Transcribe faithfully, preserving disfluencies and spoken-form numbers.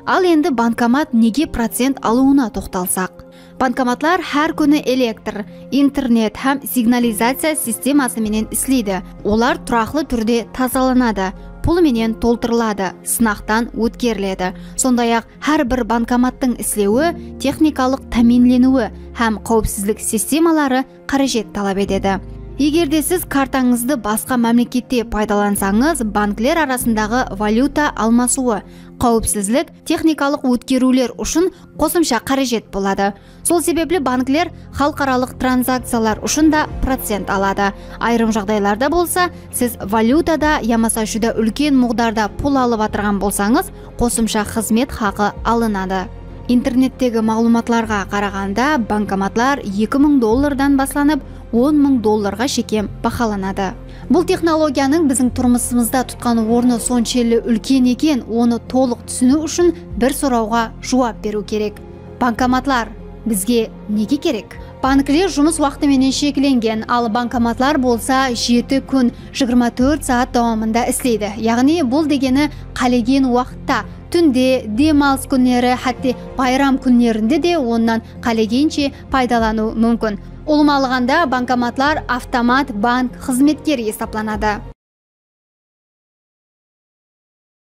Al endi bankomat nege procent alıwına toqtalsaq. Bankomatlar hár kúni elektr, internet hám signalizaciya sisteması menen isleydi. Olar turaqlı túrde tazalanadı, pul menen toltırıladı, sınaqtan ótkeriledi. Sonday-aq, hár bir bankomattıń islewi, texnikalıq támiyinleniwi hám qáwipsizlik sistemaları qárejet talap etedi. Eger de siz kartańızdı basqa mámlekette paydalansańız, bankler arasındaǵı valyuta almasıwı, qáwipsizlik, texnikalıq ótkeriwler ushın qosımsha qárejet boladı. Sol sebepli bankler xalıqaralıq transakciyalar ushın da procent aladı. Ayırım jaǵdaylarda bolsa siz valyutada yamasa júdá úlken muǵdarda pul alıp atırǵan bolsańız, qosımsha xızmet haqı alınadı. Internettegi maǵlıwmatlarǵa qaraǵanda, bankomatlar eki mıń dollardan baslanıp, on mıń dollarǵa shekem bahalanadı. Bul texnologiyanıń biziń turmısımızda tutqan ornı sonshelli úlken eken, onı tolıq túsiniw ushın bir sorawǵa juwap beriw kerek. Bankomatlar bizge nege kerek? Bankler jumıs waqtı menen sheklengen, al bankomatlar bolsa jeti kún, jigirma tórt saat dawamında isleydi. Yaǵnıy bul degeni qálegen waqıtta, túnde, dem alıs kúnleri, hátte bayram kúnlerinde de onnan qálegenshe paydalanıw múmkin. Ulıwma alǵanda, bankomatlar avtomat bank xızmetkeri esaplanadı.